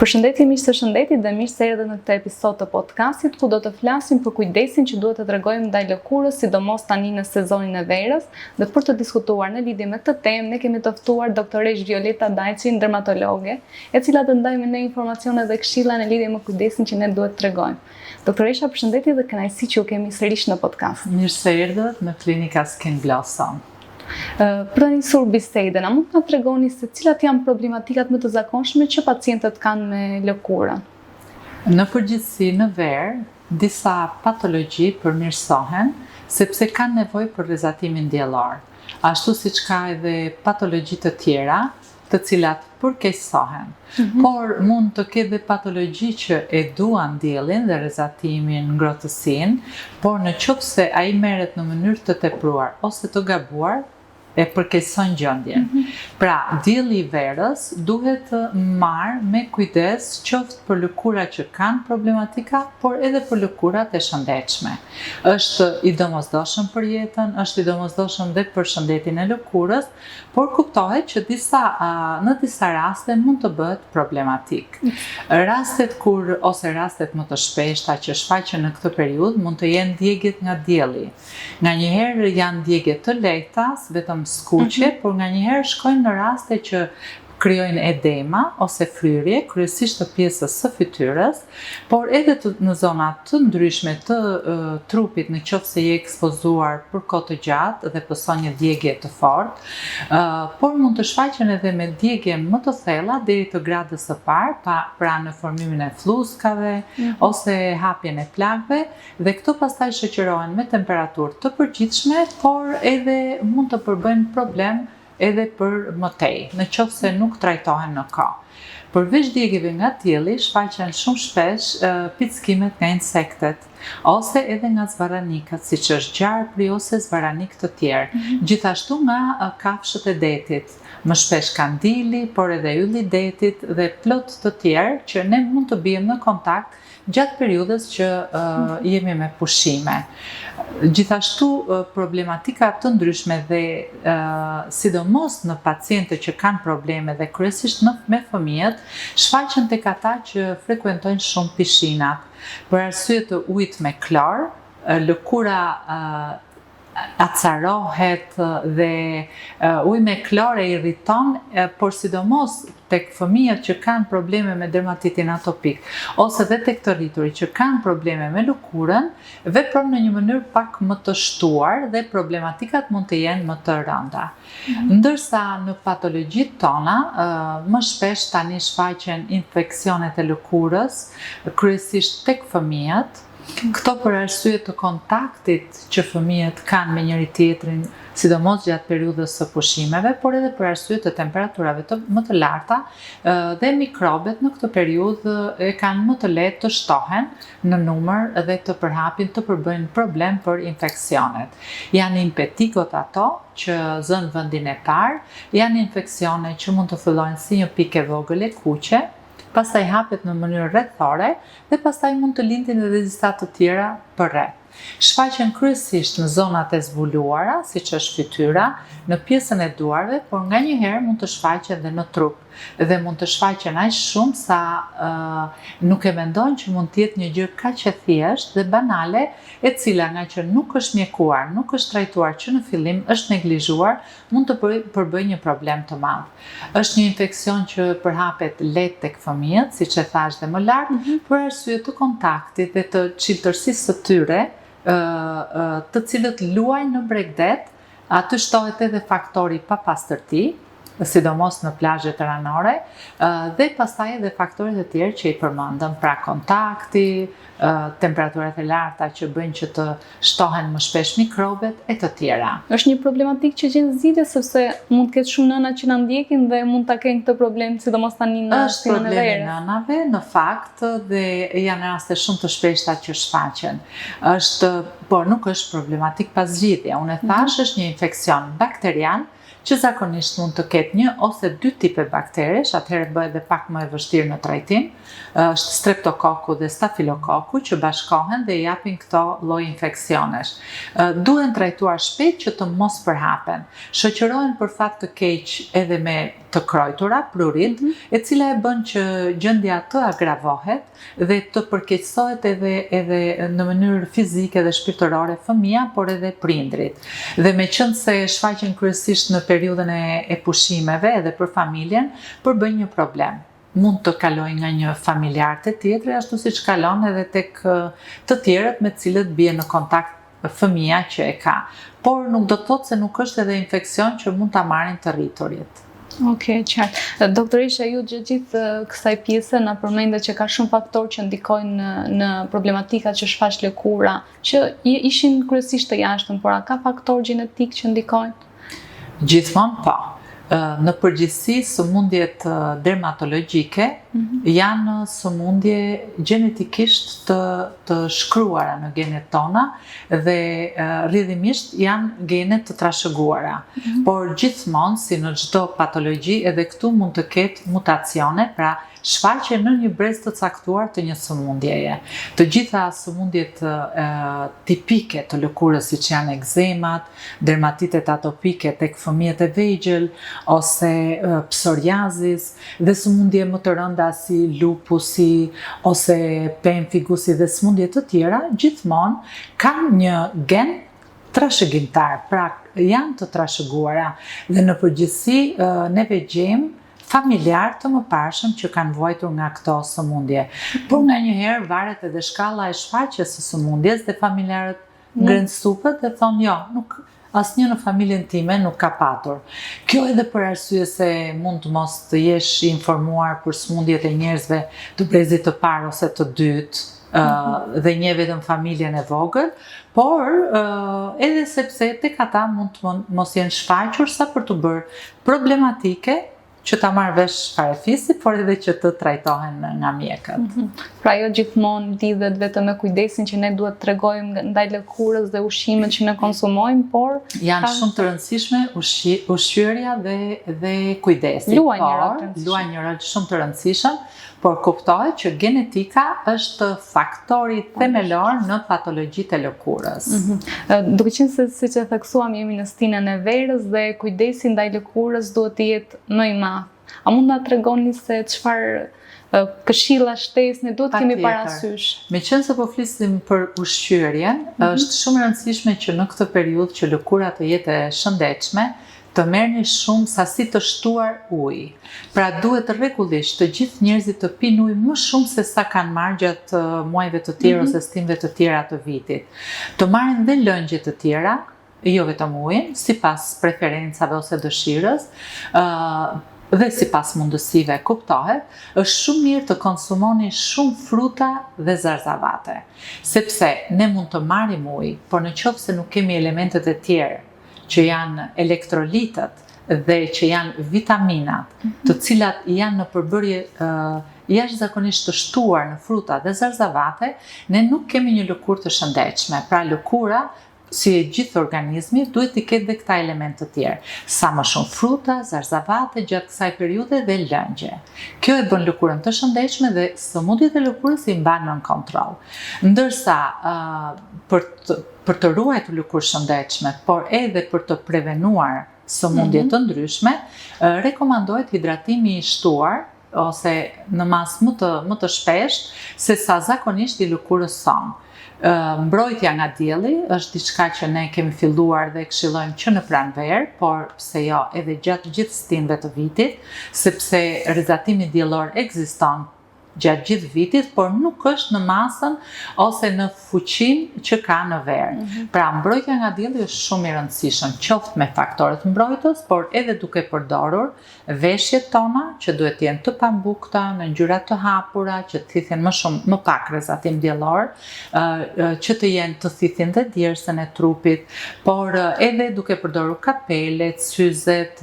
Përshëndetje miq të shëndetit dhe mirë se erdhët në këtë episod të podcastit ku do të flasim për kujdesin që duhet të tregojmë ndaj lëkurës, sidomos tani në sezonin e verës. Dhe për të diskutuar në lidhje me këtë temë, ne kemi të ftuar doktoreshë Violeta Dajçin, dermatologe, e cila do ndajë me ne informacione dhe këshilla në lidhje me kujdesin që ne duhet të tregojmë. Doktoresha, përshëndetje dhe kënaqësi që ju kemi sërish në podcast. Mirë se erdhët në Klinika Skin Blossom. Për të nisur bisedën, a mund të na tregoni se cilat janë problematikat më të zakonshme që pacientët kanë me lëkurën? Në përgjithësi, në verë, disa patologji përmirësohen sepse kanë nevojë për rrezatimin diellor, ashtu siç ka edhe patologji të tjera, të cilat përkeqësohen. Mhm. Por mund të ketë dhe patologji që e duan diellin dhe rrezatimin, ngrohtësinë, por në qoftë se ai merret në mënyrë të tepruar ose të gabuar, e përkeqëson gjendjen. Mm -hmm. Pra, dielli i verës duhet marrë me kujdes qoftë për lëkura që kanë problematika, por edhe për lëkurat e shëndetshme. Është i domosdoshëm për jetën, është i domosdoshëm dhe për shëndetin e lëkurës, por kuptohet që disa në disa raste mund të bëhet problematik. Rastet kur ose rastet më të shpeshta që shfaqen në këtë periudhë mund të jenë djegiet nga dielli. Nganjëherë janë djegie të lehta, vetëm skuqje, mm -hmm. por nganjëherë shkojnë në raste që krijojnë edema ose fryrje, kryesisht të pjesës së fytyrës, por edhe të, në zona të ndryshme të uh, trupit në qoftë se je ekspozuar për kohë të gjatë dhe pëson një djegie të fortë, uh, por mund të shfaqen edhe me djegie më të thella deri të gradës së parë, pa, pra në formimin e flluskave mm -hmm. ose hapjen e plagëve dhe këto pastaj shoqërohen me temperaturë të përgjithshme, por edhe mund të përbëjnë problem edhe për më tej, në qoftë se nuk trajtohen në kohë. Përveç djegieve nga dielli, shfaqen shumë shpesh pickimet nga insektet, ose edhe nga zvarranikët, siç është gjarpri ose zvarranikë të tjerë, mm -hmm. gjithashtu nga kafshët e detit, më shpesh kandili, por edhe ylli i detit dhe plot të tjerë që ne mund të biem në kontakt gjatë periudhës që jemi me pushime. Gjithashtu problematika të ndryshme dhe sidomos në pacientët që kanë probleme dhe kryesisht në me fëmijët, shfaqen tek ata që frekuentojnë shumë pishinat. Për arsye të ujit me klor, lëkura acarohet dhe uji me klor e irriton, por sidomos tek fëmijët që kanë probleme me dermatitin atopik ose dhe tek të rriturit që kanë probleme me lëkurën, vepron në një mënyrë pak më të shtuar dhe problematikat mund të jenë më të rënda. Mhm. Ndërsa në patologjitë tona, më shpesh tani shfaqen infeksionet e lëkurës, kryesisht tek fëmijët, Këto për arsye të kontaktit që fëmijët kanë me njëri-tjetrin, sidomos gjatë periudhës së pushimeve, por edhe për arsye të temperaturave të më të larta dhe mikrobet në këtë periudhë e kanë më të lehtë të shtohen në numër dhe të përhapin të përbëjnë problem për infeksionet. Janë impetigot ato që zënë vendin e parë, janë infeksione që mund të fillojnë si një pikë e vogël e kuqe, pastaj hapet në mënyrë rrethore dhe pastaj mund të lindin edhe disa të tjera përreth. Shfaqen kryesisht në zonat e zbuluara, siç është fytyra, në pjesën e duarve, por nganjëherë mund të shfaqen dhe në trup dhe mund të shfaqen aq shumë sa nuk e mendon që mund të jetë një gjë kaq e thjeshtë dhe banale, e cila ngaqë nuk është mjekuar, nuk është trajtuar që në fillim, është neglizhuar, mund të përbëjë një problem të madh. Është një infeksion që përhapet lehtë tek fëmijët, siç e thashë dhe më lart, mm -hmm. për arsye të kontaktit dhe të çiltërsisë së tyre, të cilët luajnë në bregdet, aty shtohet edhe faktori papastërti, sidomos në plazhet ranore, dhe pastaj edhe faktorët e tjerë që i përmendëm, pra kontakti, temperaturat e larta që bëjnë që të shtohen më shpesh mikrobet e të tjera. Është një problematikë që gjen zgjidhje sepse mund të ketë shumë nëna që na ndjekin dhe mund ta kenë këtë problem, sidomos tani në stinën e verës. Është problem i nënave në fakt dhe janë raste shumë të shpeshta që shfaqen. Është, por nuk është problematikë pa zgjidhje. Unë e mhm. thashë është një infeksion bakterial. që zakonisht mund të ketë një ose dy tipe bakteresh, atëherë bëhet dhe pak më e vështirë në trajtim, është streptokoku dhe stafilokoku që bashkohen dhe japin këto lloj infeksionesh. Duhen trajtuar shpejt që të mos përhapen. Shoqërohen për fat të keq edhe me të krojtura, prurit, mm -hmm. e cila e bën që gjendja të agravohet dhe të përkeqësohet edhe edhe në mënyrë fizike dhe shpirtërore fëmija, por edhe prindrit. Dhe meqenëse shfaqen kryesisht në periudhën e, e pushimeve edhe për familjen, përbëjnë një problem mund të kalojë nga një familjar te tjetri, ashtu siç kalon edhe tek të tjerët me të cilët bie në kontakt fëmija që e ka. Por nuk do të thotë se nuk është edhe infeksion që mund ta marrin të rriturit. Ok, qartë. Doktoresha, ju gjatë gjithë kësaj pjese na përmendët që ka shumë faktorë që ndikojnë në, në problematikat që shfaq lëkura, që ishin kryesisht të jashtëm, por a ka faktorë gjenetikë që ndikojnë? Gjithmonë po. Në përgjithësi, sëmundjet dermatologjike mm -hmm. janë sëmundje gjenetikisht të, të shkruara në genet tona dhe rrjedhimisht janë gene të trashëguara. Mm -hmm. Por gjithmonë, si në çdo patologji, edhe këtu mund të ketë mutacione, pra shfaqje në një brez të caktuar të një sëmundjeje. Të gjitha sëmundjet tipike të lëkurës siç janë ekzemat, dermatitet atopike tek fëmijët e vegjël ose psoriazis dhe sëmundje më të rënda si lupusi ose pemfigusi dhe sëmundje të tjera, gjithmonë kanë një gen trashëgimtar, pra janë të trashëguara dhe në përgjithësi neve gjejmë familjarë të mëparshëm që kanë vuajtur nga këto sëmundje. Por nganjëherë varet edhe shkalla e shfaqjes së sëmundjes dhe familjarët ngrenë supet dhe thonë jo, nuk asnjë në familjen time nuk ka patur. Kjo edhe për arsye se mund të mos të jesh i informuar për sëmundjet e njerëzve të brezit të parë ose të dytë, mm-hmm. dhe njeh vetëm familjen e vogël, por edhe sepse tek ata mund të mos jenë shfaqur sa për t'u bërë problematike që ta marrë vesh farefisi, por edhe që të trajtohen nga mjekët. Mm -hmm. Pra jo gjithmonë lidhet vetëm me kujdesin që ne duhet të tregojmë ndaj lëkurës dhe ushqimet që ne konsumojmë, por janë ka... shumë të rëndësishme ushqi, ushqyerja dhe dhe kujdesi. Luajnë një rol të rëndësishëm. Luajnë një rol shumë të rëndësishëm, por kuptohet që genetika është faktori themelor në patologjitë e lëkurës. Mm -hmm. Duke qenë se siç e theksuam jemi në stinën e verës dhe kujdesi ndaj lëkurës duhet të jetë më i madh. A mund na tregoni se çfarë këshilla shtesë ne duhet të kemi parasysh? Meqenëse po flisim për ushqyerjen, mm -hmm. është shumë e rëndësishme që në këtë periudhë që lëkura të jetë e shëndetshme, të merrni shumë sasi të shtuar uji. Pra duhet rregullisht të gjithë njerëzit të pinë ujë më shumë se sa kanë marrë gjatë muajve të tjerë mm -hmm. ose stinëve të tjera të vitit. Të marrin dhe lëngje të tjera, jo vetëm ujin, sipas preferencave ose dëshirës, ë dhe sipas mundësive kuptohet, është shumë mirë të konsumoni shumë fruta dhe zarzavate, sepse ne mund të marrim ujë, por në qoftë se nuk kemi elementet e tjerë, që janë elektrolitët dhe që janë vitaminat, mhm. të cilat janë në përbërje jashtëzakonisht të shtuar në fruta dhe zarzavate, ne nuk kemi një lëkurë të shëndetshme. Pra lëkura si e gjithë organizmi, duhet t'i ketë dhe këta elementë të tjerë. Sa më shumë fruta, zarzavate gjatë kësaj periudhe dhe lëngje. Kjo e bën lëkurën të shëndetshme dhe sëmundjet e lëkurës i mban nën kontroll. Ndërsa për të për të ruajtur lëkurë shëndetshme, por edhe për të prevenuar sëmundje mm -hmm. të ndryshme, rekomandohet hidratimi i shtuar ose në masë më të më të shpeshtë se sa zakonisht i lëkurës sonë. Mbrojtja nga dielli është diçka që ne kemi filluar dhe këshillojmë që në pranverë, por pse jo edhe gjatë gjithë stinëve të vitit, sepse rrezatimi diellor ekziston gjatë gjithë vitit, por nuk është në masën ose në fuqinë që ka në verë. Mm -hmm. Pra, mbrojtja nga dielli është shumë i rëndësishëm, qoftë me faktorët mbrojtës, por edhe duke përdorur veshjet tona që duhet të jenë të pambukta, në ngjyra të hapura, që të thithin më shumë, më pak rrezatim diellor, që të jenë të thithin dhe djersën e trupit, por edhe duke përdorur kapelet, syzet,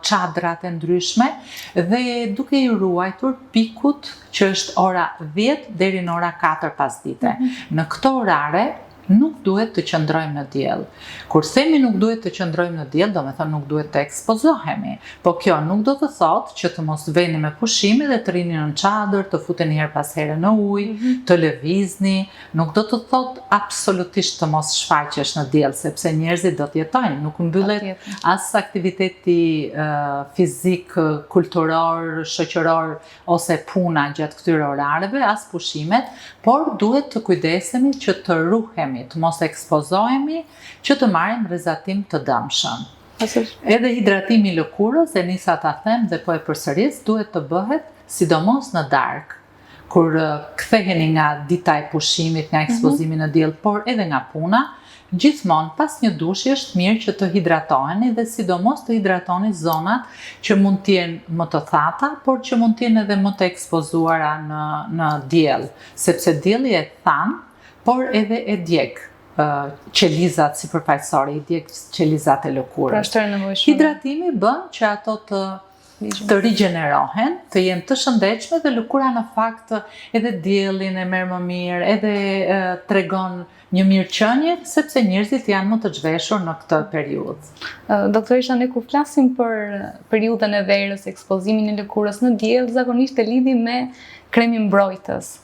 çadrat e ndryshme dhe duke i ruajtur pikut që është ora 10 deri në ora 4 pasdite. Mm -hmm. Në këto orare. Nuk duhet të qëndrojmë në diell. Kur themi nuk duhet të qëndrojmë në diell, domethënë nuk duhet të ekspozohemi. Po kjo nuk do të thotë që të mos veni me pushime dhe të rrini nën çadër, të futeni herë pas here në ujë, mm -hmm. të lëvizni, nuk do të thotë absolutisht të mos shfaqesh në diell, sepse njerëzit do të jetojnë, nuk mbyllet as aktiviteti uh, fizik, kulturor, shoqëror ose puna gjatë këtyre orareve, as pushimet, por duhet të kujdesemi që të ruhemi, të mos ekspozohemi, që të marrim rrezatim të dëmshëm. Edhe hidratimi i lëkurës, e nisa ta them dhe po e përsëris, duhet të bëhet sidomos në darkë, kur ktheheni nga dita e pushimit, nga mhm. ekspozimi në diell, por edhe nga puna, Gjithmonë pas një dushi është mirë që të hidratoheni dhe sidomos të hidratoni zonat që mund të jenë më të thata, por që mund të jenë edhe më të ekspozuara në në diell, sepse dielli e than, por edhe e djeg qelizat sipërfaqësore, i djeg qelizat e lëkurës. Pra është e nevojshme. Hidratimi bën që ato të të rigjenerohen, të jenë të shëndetshme dhe lëkura në fakt edhe diellin e merr më mirë, edhe tregon një mirëqenie, sepse njerëzit janë më të zhveshur në këtë periudhë. Doktoresha, ne kur flasim për periudhën e verës, ekspozimin e lëkurës në diell, zakonisht e lidhim me kremin mbrojtës.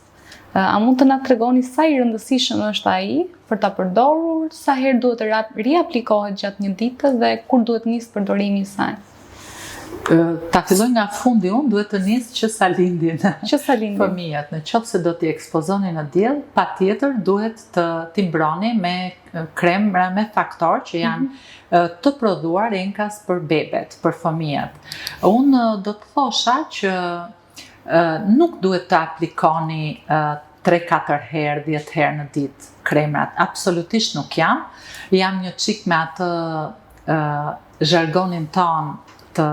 A mund të na tregoni sa i rëndësishëm është ai për ta përdorur, sa herë duhet të riaplikohet gjatë një dite dhe kur duhet nisë përdorimi i saj? Ta filloj nga fundi unë, duhet të nisë që sa lindin. Që sa lindin. Fëmijët, në qoftë se do t'i ekspozoni në diell, patjetër duhet të t'i mbroni me kremra me faktor që janë mm -hmm. të prodhuar enkas për bebet, për fëmijët. Unë do të thosha që nuk duhet të aplikoni 3-4 herë, 10 herë në ditë kremrat. Absolutisht nuk jam. Jam një çik me atë zhargonin tonë të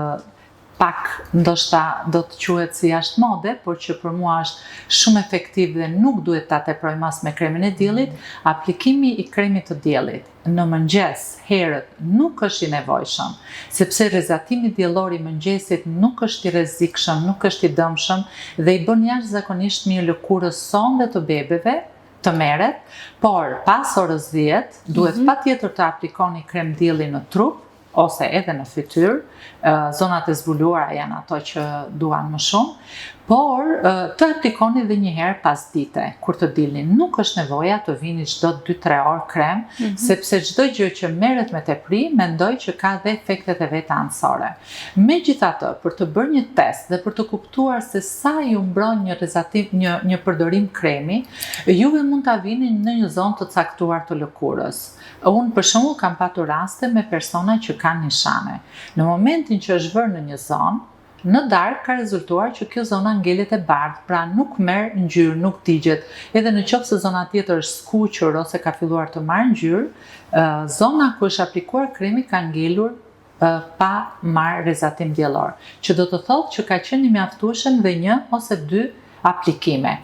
pak ndoshta do të quhet si jashtë mode, por që për mua është shumë efektiv dhe nuk duhet ta teprojmë as me kremin e diellit, aplikimi i kremit të diellit në mëngjes herët nuk është i nevojshëm, sepse rrezatimi diellor i mëngjesit nuk është i rrezikshëm, nuk është i dëmshëm dhe i bën jashtëzakonisht mirë lëkurës sonë dhe të bebeve të merret, por pas orës 10 duhet mm -hmm. patjetër të aplikoni krem dielli në trup ose edhe në fytyrë, zonat e zbuluara janë ato që duan më shumë, por të aplikoni dhe një herë pas dite, kur të dilni. Nuk është nevoja të vini çdo 2-3 orë krem, mm -hmm. sepse çdo gjë që merret me tepri, mendoj që ka dhe efektet e veta anësore. Megjithatë, për të bërë një test dhe për të kuptuar se sa ju mbron një rrezatim, një një përdorim kremi, juve mund ta vini në një zonë të caktuar të lëkurës. Unë për shembull kam patur raste me persona që kanë nishane. Në momentin që është vërë në një zonë, në darkë ka rezultuar që kjo zona ngelet e bardhë, pra nuk merr ngjyrë, nuk digjet. Edhe në qoftë se zona tjetër është skuqur ose ka filluar të marrë ngjyrë, zona ku është aplikuar kremi ka ngelur pa marrë rrezatim diellor, që do të thotë që ka qenë i mjaftueshëm dhe një ose dy aplikime.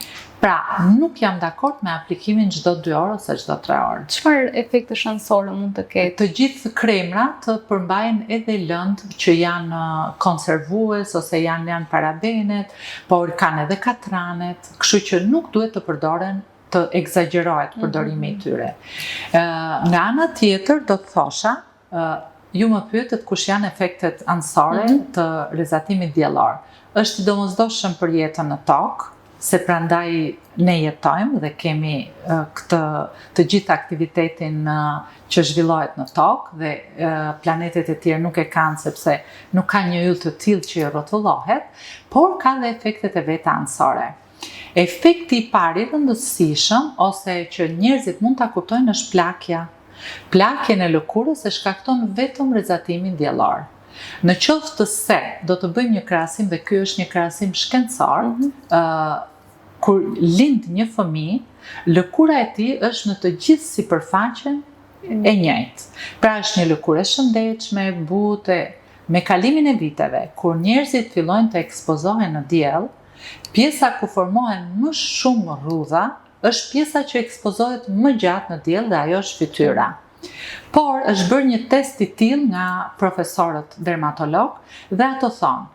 Pra, nuk jam dakord me aplikimin çdo 2 orë ose çdo 3 orë. Çfarë efektesh anësore mund të ketë? Të gjithë kremrat përmbajnë edhe lëndë që janë konservues ose janë janë parabenet, por kanë edhe katranet, kështu që nuk duhet të përdoren të ekzagjerohet përdorimi i mhm. tyre. Nga ana tjetër do të thosha Ju më pyetët kush janë efektet anësore mm -hmm. të rrezatimit diellor. Është i domosdoshëm për jetën në tokë, se prandaj ne jetojmë dhe kemi këtë të gjithë aktivitetin që zhvillohet në tokë dhe planetet e tjerë nuk e kanë sepse nuk ka një yll të tillë që i rrotullohet, por ka dhe efektet e veta anësore. Efekti i parë i rëndësishëm ose që njerëzit mund ta kuptojnë është plakja. Plakjen e lëkurës e shkakton vetëm rrezatimi diellor. Në qoftë se do të bëjmë një krahasim dhe ky është një krahasim shkencor, mm -hmm. kur lind një fëmijë, lëkura e tij është në të gjithë sipërfaqen e njëjtë. Pra është një lëkurë e shëndetshme, e butë, me kalimin e viteve, kur njerëzit fillojnë të ekspozohen në diell, Pjesa ku formohen më shumë rrudha është pjesa që ekspozohet më gjatë në diell dhe ajo është fytyra. Por është bërë një test i tillë nga profesorët dermatologë dhe ato thonë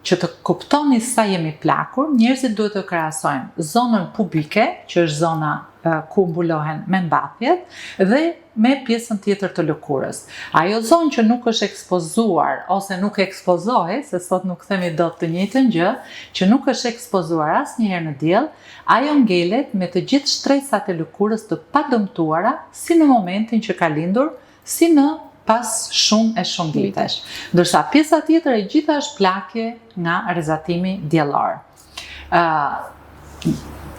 që të kuptoni sa jemi plakur, njerëzit duhet të krahasojnë zonën pubike, që është zona ku mbulohen me mbathjet dhe me pjesën tjetër të lëkurës. Ajo zonë që nuk është ekspozuar ose nuk ekspozohej, se sot nuk themi dot të njëjtën gjë, që nuk është ekspozuar asnjëherë në diell, ajo ngelet me të gjithë shtresat e lëkurës të padëmtuara si në momentin që ka lindur, si në pas shumë e shumë vitesh. Ndërsa pjesa tjetër e gjitha është plakje nga rrezatimi diellor.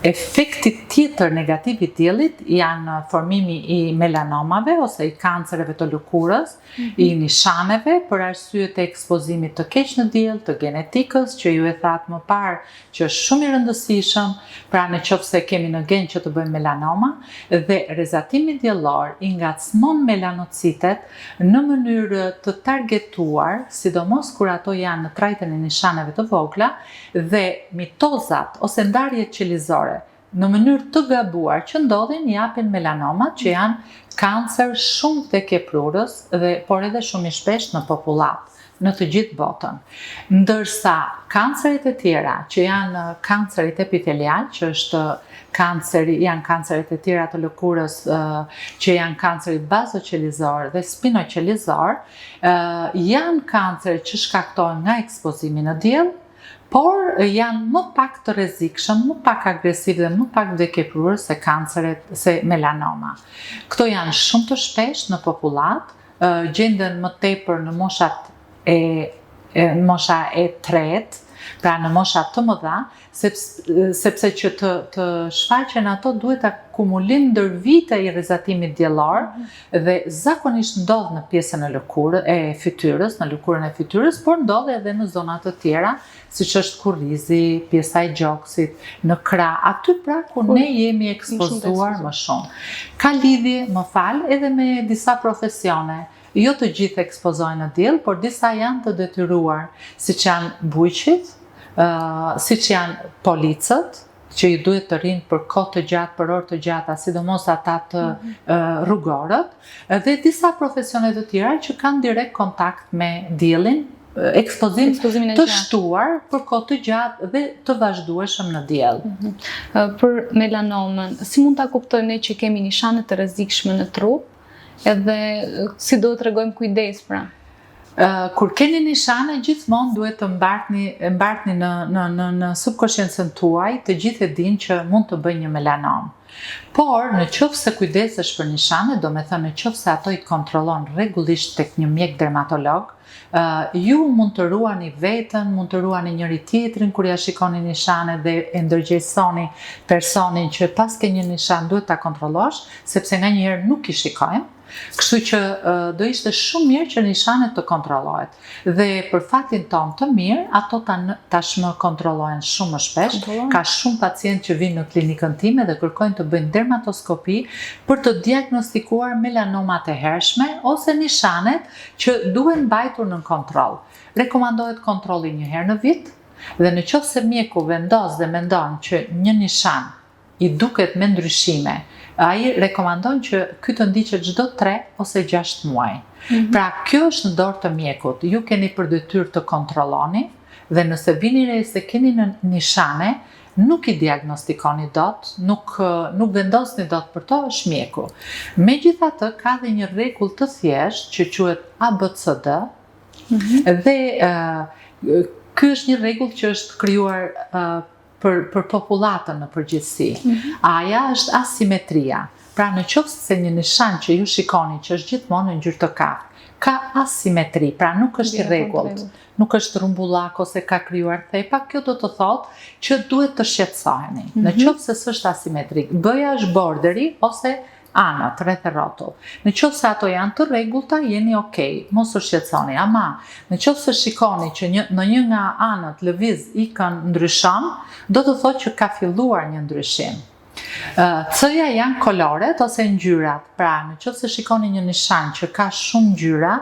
Efekti tjetër negativ i diellit janë formimi i melanomave ose i kancereve të lëkurës, mm -hmm. i nishaneve për arsye të ekspozimit të keq në diell, të genetikës që ju e thatë më parë, që është shumë i rëndësishëm, pra në qoftë se kemi në gen që të bëjmë melanoma dhe rrezatimi diellor i ngacmon melanocitet në mënyrë të targetuar, sidomos kur ato janë në trajtën e nishaneve të vogla, dhe mitozat ose ndarjet qelizore në mënyrë të gabuar që ndodhin japin melanomat që janë kancer shumë vdekjeprurës dhe por edhe shumë i shpeshtë në popullatë në të gjithë botën. Ndërsa kanceret e tjera që janë kancerit epitelial, që është kanceri, janë kanceret e tjera të lëkurës që janë kanceri bazoqelizor dhe spinoqelizor, janë kancere që shkaktohen nga ekspozimi në diell, por janë më pak të rrezikshëm, më pak agresiv dhe më pak vdekjeprurës se kanceret, se melanoma. Këto janë shumë të shpeshtë në popullatë, gjenden më tepër në moshat e, e mosha e tretë, pra në mosha të mëdha, sepse, sepse që të, të shfaqen ato duhet akumulim ndër vite i rrezatimit diellor dhe zakonisht ndodh në pjesën e lëkurë e fytyrës, në lëkurën e fytyrës, por ndodh edhe në zona të tjera, siç është kurrizi, pjesa e gjoksit, në krah, aty pra ku ne jemi ekspozuar më shumë. Ka lidhje, më fal, edhe me disa profesione. Jo të gjithë ekspozohen në diell, por disa janë të detyruar, siç janë bujqit, siç janë policët, që ju duhet të rrinë për kohë të gjatë, për orë të gjata, sidomos ata të mhm. rrugorët, dhe disa profesione të tjera që kanë direkt kontakt me diellin, ekspozim të shtuar për kohë të gjatë dhe të vazhdueshëm në diell. Mhm. Për melanomën, si mund ta kuptojmë ne që kemi nishane të rrezikshme në trup, edhe si duhet të tregojmë kujdes pra? Kur keni nishane, gjithmonë duhet të mbartni, mbartni në, në, në, në subkoshiencën tuaj, të gjithë e dinë që mund të bëj një melanomë. Por, në qoftë se kujdesesh për nishane, domethënë në qoftë se ato i kontrollon rregullisht tek një mjek dermatolog, ju mund të ruani veten, mund të ruani njëri-tjetrin kur ia shikoni nishanet dhe e ndërgjegjësoni personin që paske një nishan duhet ta kontrollosh, sepse nganjëherë nuk i shikojmë. Kështu që do ishte shumë mirë që nishanet të kontrollohet. Dhe për fatin tonë të mirë, ato tashmë kontrollohen shumë më shpesh. Ka shumë pacientë që vijnë në klinikën time dhe kërkojnë të bëjnë dermatoskopi për të diagnostikuar melanomat e hershme ose nishanet që duhen mbajtur nën kontroll. Rekomandohet kontrolli një herë në vit dhe në qoftë se mjeku vendos dhe mendon që një nishan i duket me ndryshime, ai rekomandon që ky të ndiqet çdo 3 ose 6 muaj. Mm -hmm. Pra, kjo është në dorë të mjekut. Ju keni për detyrë të kontrolloni dhe nëse vini re se keni në nishane, nuk i diagnostikoni dot, nuk nuk vendosni dot për to, është mjeku. Megjithatë, ka dhe një rregull të thjeshtë që quhet ABCD, mm -hmm. dhe uh, ky është një rregull që është krijuar uh, për për popullatën në përgjithësi. Mm -hmm. A-ja është asimetria. Pra në qoftë se një nishan që ju shikoni që është gjithmonë në ngjyrë të kaftë, ka asimetri, pra nuk është i rregullt, nuk është rrumbullak ose ka krijuar thepa, kjo do të thotë që duhet të shqetësoheni. Mm -hmm. Në qoftë se s'është asimetrik, B-ja është borderi ose anët, rreth e rrotull. Në qoftë se ato janë të rregullta, jeni ok, mos u shqetësoni. Ama, në qoftë se shikoni që një, në një nga anët lëviz, ikën, ndryshon, do të thotë që ka filluar një ndryshim. C-ja janë koloret ose ngjyrat. Pra, në qoftë se shikoni një nishan që ka shumë ngjyra,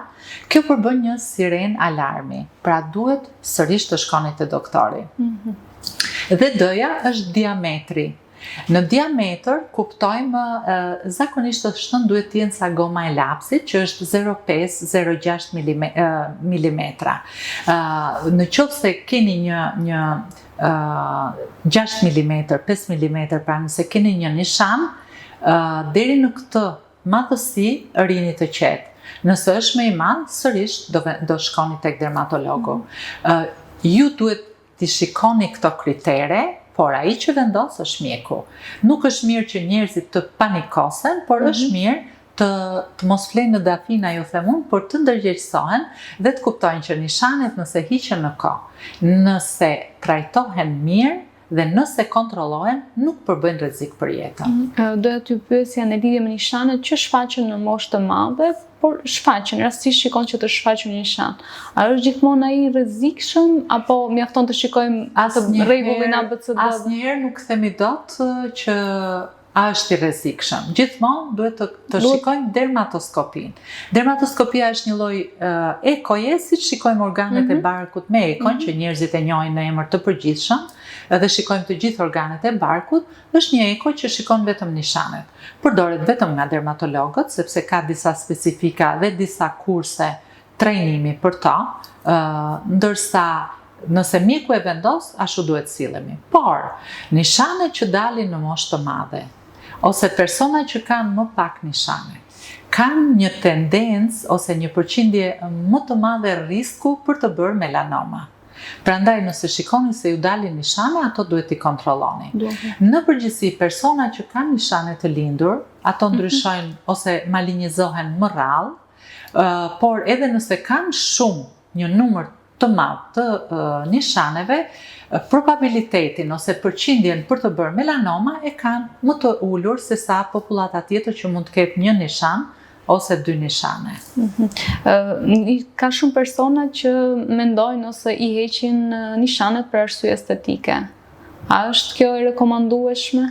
kjo përbën një sirenë alarmi. Pra, duhet sërish të shkoni te doktori. Mm -hmm. Dhe D-ja është diametri. Në diametër kuptojmë zakonisht është thënë duhet të jenë sa goma e lapsit, që është 0.5-0.6 milimetra. Në qoftë se keni një një 6 mm, 5 mm, pra nëse keni një nishan, Deri në këtë madhësi rrini të qetë. Nëse është më i madh, sërish do, do shkoni tek dermatologu. Mm. Ju duhet t'i shikoni këto kritere, por ai që vendos është mjeku. Nuk është mirë që njerëzit të panikosen, por mm -hmm. është mirë të, të mos flejnë në dafina, ju them unë, por të ndërgjegjësohen dhe të kuptojnë që nishanet nëse hiqen në kohë, nëse trajtohen mirë dhe nëse kontrollohen, nuk përbëjnë rrezik për jetën. Mm, doja t'ju pyesja në lidhje me nishanet që shfaqen në moshë të madhe, por shfaqen, rastësisht shikon që të shfaqen një nishan. A është gjithmonë ai i rrezikshëm apo mjafton të shikojmë atë rregullin ABCD? Asnjëherë nuk themi dot që a është i rrezikshëm. Gjithmonë duhet të, të shikojmë dermatoskopinë. Dermatoskopia është një lloj uh, ekoje, siç shikojmë organet mm -hmm. e mhm. barkut me ekon, mm -hmm. që njerëzit e njohin në emër të përgjithshëm, edhe shikojmë të gjithë organet e barkut, është një eko që shikon vetëm nishanet. Përdoret vetëm nga dermatologët, sepse ka disa specifika dhe disa kurse trajnimi për to, ndërsa nëse mjeku e vendos, ashtu duhet sillemi. Por, nishanet që dalin në moshë të madhe, ose persona që kanë më pak nishane, kanë një tendencë ose një përqindje më të madhe risku për të bërë melanoma. Prandaj nëse shikoni se ju dalin nishane, ato duhet t'i kontrolloni. Në përgjithësi, persona që kanë nishane të lindur, ato mhm. ndryshojnë ose malinjizohen më rrallë, por edhe nëse kanë shumë një numër të madh të nishaneve, probabilitetin ose përqindjen për të bërë melanoma e kanë më të ulur se sa popullata tjetër që mund të ketë një nishan ose dy nishane. Mhm. Ka shumë persona që mendojnë ose i heqin nishanet për arsye estetike. A është kjo e rekomandueshme?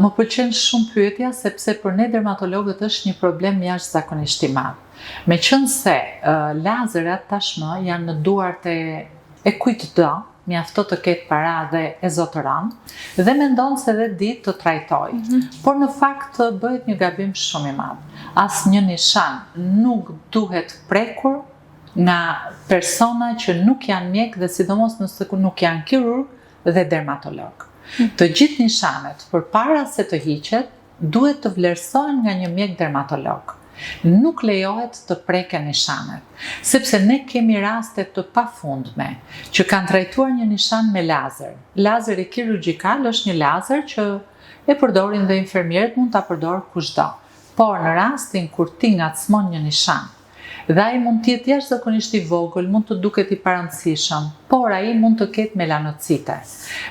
Më pëlqen shumë pyetja sepse për ne dermatologët është një problem jashtëzakonisht i madh. Meqenëse lazerat tashmë janë në duart e e kujtdo, mjafton të ketë para dhe e zotëron, dhe mendon se dhe di të trajtojë. Mm -hmm. Por në fakt bëhet një gabim shumë i madh. Asnjë nishan nuk duhet prekur nga persona që nuk janë mjekë dhe sidomos nëse nuk janë kirurg dhe dermatolog. Mm. Të gjithë nishanet përpara se të hiqet duhet të vlerësohen nga një mjek dermatolog. Nuk lejohet të preken nishanet, sepse ne kemi raste të pafundme që kanë trajtuar një nishan me lazer. Lazeri kirurgjikal është një lazer që e përdorin dhe infermierët mund ta përdorë kushdo. Por në rastin kur ti ngacmon një nishan, Dhe ai mund të jetë jashtëzakonisht i vogël, mund të duket i parëndësishëm, por ai mund të ketë melanocite.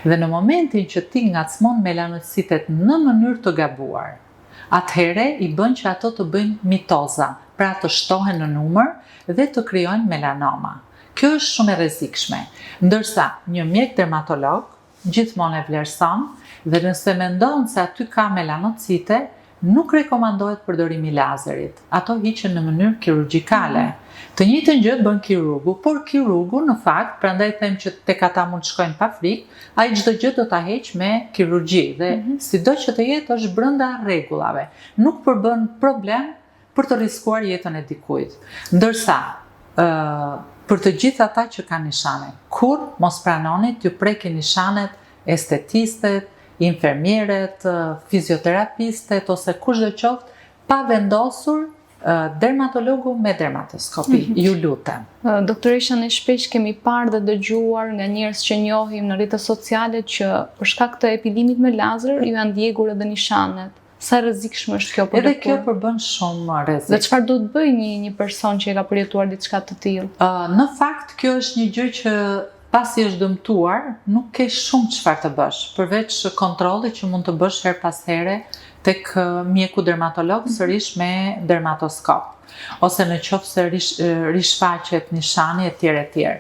Dhe në momentin që ti ngacmon melanocitet në mënyrë të gabuar, atëherë i bën që ato të bëjnë mitoza, pra të shtohen në numër dhe të krijojnë melanoma. Kjo është shumë e rrezikshme. Ndërsa një mjek dermatolog gjithmonë e vlerëson dhe nëse mendon se aty ka melanocite, nuk rekomandohet përdorimi i lazerit. Ato hiqen në mënyrë kirurgjikale. Të njëjtën gjë bën kirurgu, por kirurgu në fakt, prandaj them që tek ata mund të shkojnë pa frikë, ai çdo gjë do ta heqë me kirurgji dhe mm -hmm. sido që të jetë është brenda rregullave. Nuk përbën problem për të rriskuar jetën e dikujt. Ndërsa, ë për të gjithë ata që kanë nishane, kurrë mos pranoni t'ju prekin nishanet estetistet, infermieret, fizioterapistet ose kushdo qoftë pa vendosur dermatologu me dermatoskopi, mm -hmm. ju lutem. Doktoresha, ne shpesh kemi parë dhe dëgjuar nga njerëz që njohim në rrjetet sociale që për shkak të epilimit me lazer ju janë djegur edhe nishanet. Sa e rrezikshme është kjo për Edhe kjo përbën shumë rrezik. Dhe çfarë duhet të bëjë një një person që e ka përjetuar diçka të tillë? Uh, në fakt kjo është një gjë që pasi është dëmtuar, nuk ke shumë çfarë të bësh, përveç kontrollit që mund të bësh herë pas here tek mjeku dermatolog mhm. sërish me dermatoskop ose në qoftë se rish, rishfaqet nishani e tjerë e tjerë.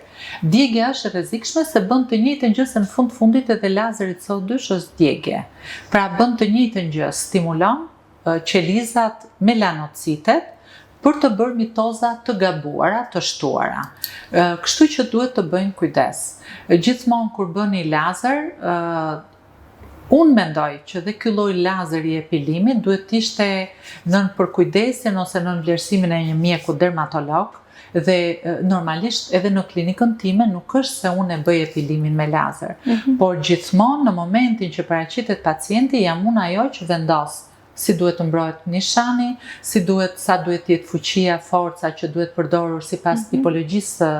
Djegia është e rrezikshme se bën të njëjtën gjë se në fund fundit edhe lazeri CO2 është djegie. Pra bën të njëjtën gjë, stimulon qelizat melanocitet për të bërë mitoza të gabuara, të shtuara. Kështu që duhet të bëjnë kujdes. Gjithmonë kur bëni lazer, unë mendoj që dhe ky lloj lazeri i epilimit duhet të ishte nën përkujdesjen ose nën vlerësimin e një mjeku dermatolog. Dhe normalisht edhe në klinikën time nuk është se unë e bëj epilimin me lazer, mm -hmm. por gjithmonë në momentin që paraqitet pacienti jam unë ajo që vendos si duhet të mbrohet nishani, si duhet sa duhet të jetë fuqia, forca që duhet përdorur sipas mm -hmm. tipologjisë së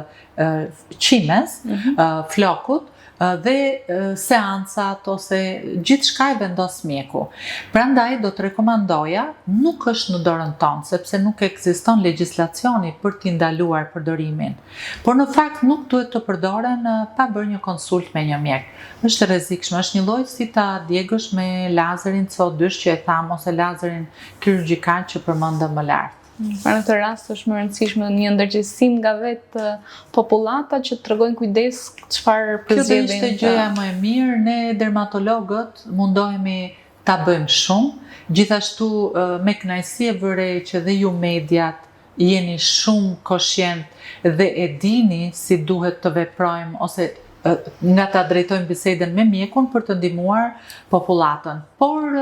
qimes, mm -hmm. flokut, dhe seancat ose gjithçka e vendos mjeku. Prandaj do të rekomandoja, nuk është në dorën tonë, sepse nuk ekziston legjislacioni për t'i ndaluar përdorimin. Por në fakt nuk duhet të përdoren pa bërë një konsultë me një mjek. Është e rrezikshme, është një lloj si ta djegësh me lazerin CO2 që e thamë ose lazerin kirurgjikal që përmendëm më lart. Pra në këtë rast është më e rëndësishme një ndërgjegjësim nga vetë popullata që të tregojnë kujdes çfarë përzgjedhin. Kjo do ishte gjëja më e mirë, ne dermatologët mundohemi ta bëjmë shumë. Gjithashtu me kënaqësi e vë re që dhe ju mediat jeni shumë koshient dhe e dini si duhet të veprojmë ose nga ta drejtojmë bisedën me mjekun për të ndihmuar popullatën. Por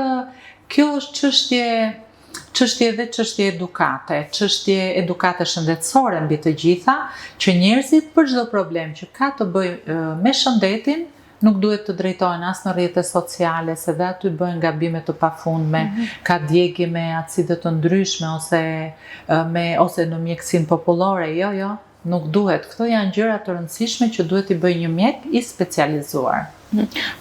kjo është çështje çështje dhe çështje edukate, çështje edukate shëndetësore mbi të gjitha, që njerëzit për çdo problem që ka të bëjë me shëndetin, nuk duhet të drejtohen as në rrjete sociale, se dhe aty bëhen gabime të pafundme, mm -hmm. ka djegie me acide të ndryshme ose me ose në mjekësinë popullore, jo, jo, Nuk duhet, këto janë gjëra të rëndësishme që duhet t'i bëjë një mjek i specializuar.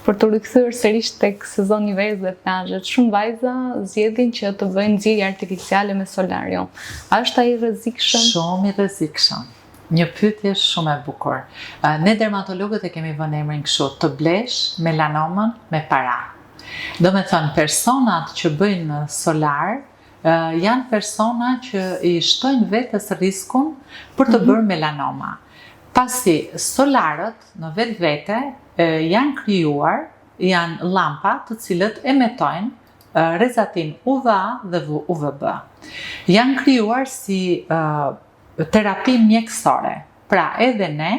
Për t'u rikthyer sërish tek sezoni i verës dhe plazhet, shumë vajza zgjedhin që të bëjnë nxirje artificiale me solarium. A është ai i rrezikshëm? Shumë i rrezikshëm. Një pyetje shumë e bukur. Ne dermatologët e kemi vënë emrin kështu, të blesh melanomën me para. Domethënë, personat që bëjnë solar, janë persona që i shtojnë vetes riskun për të mhm. bërë melanoma. Pasi solarët në vetvete janë krijuar, janë llampa të cilët emetojnë rrezatim UVA dhe UVB. Janë krijuar si terapi mjekësore. Pra edhe ne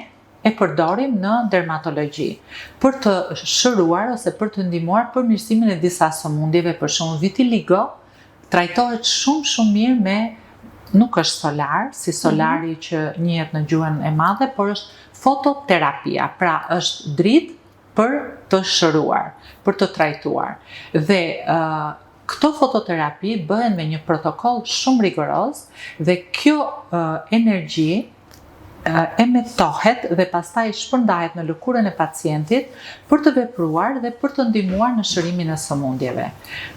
e përdorim në dermatologji për të shëruar ose për të ndihmuar përmirësimin e disa sëmundjeve, për shembull vitiligo trajtohet shumë shumë mirë me nuk është solar, si solari mm -hmm. që njihet në gjuhën e madhe, por është fototerapia, pra është dritë për të shëruar, për të trajtuar. Dhe uh, këto fototerapi bëhen me një protokoll shumë rigoroz dhe kjo uh, energji emetohet dhe pastaj shpërndahet në lëkurën e pacientit për të vepruar dhe për të ndihmuar në shërimin e sëmundjeve.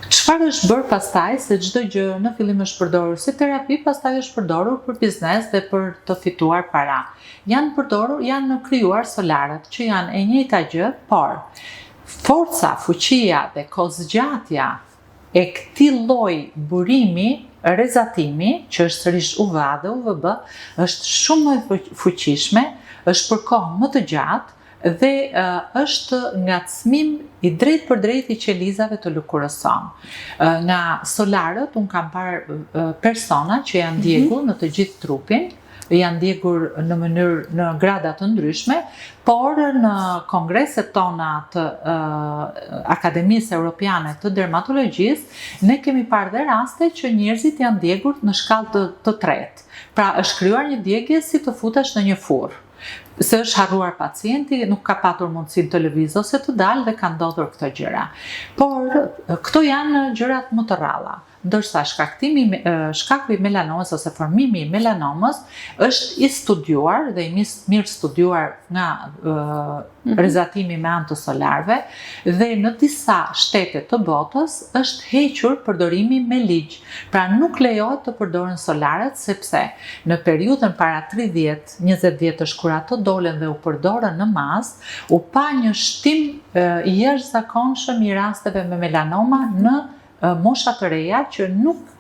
Çfarë është bërë pastaj se çdo gjë në fillim është përdorur si terapi, pastaj është përdorur për biznes dhe për të fituar para. Janë përdorur, janë krijuar solarët që janë e njëjta gjë, por forca, fuqia dhe kohëzgjatja e këtij lloj burimi rrezatimi, që është sërish UVA dhe UVB, është shumë më e fuqishme, është për kohë më të gjatë dhe është ngacmim i drejtpërdrejtë i qelizave të lëkurës sonë. Nga solarët unë kam parë persona që janë mhm. djegur në të gjithë trupin, janë djegur në mënyrë në grada të ndryshme, por në kongreset tona të uh, Akademisë Europiane të Dermatologjisë, ne kemi parë dhe raste që njerëzit janë djegur në shkallë të, të tretë. Pra është krijuar një djegie si të futesh në një furrë. Se është harruar pacienti, nuk ka patur mundësinë të lëvizë ose të dalë dhe ka ndodhur këto gjëra. Por këto janë gjërat më të rralla. Ndërsa shkaktimi, shkaku i melanomës ose formimi i melanomës është i studiuar dhe i mirë studiuar nga mhm. rrezatimi me anë të solarëve dhe në disa shtete të botës është hequr përdorimi me ligj. Pra nuk lejohet të përdoren solarët sepse në periudhën para 30, 20 vjetësh kur ato dolën dhe u përdorën në masë, u pa një shtim i jashtëzakonshëm i rasteve me melanoma në mosha të reja që nuk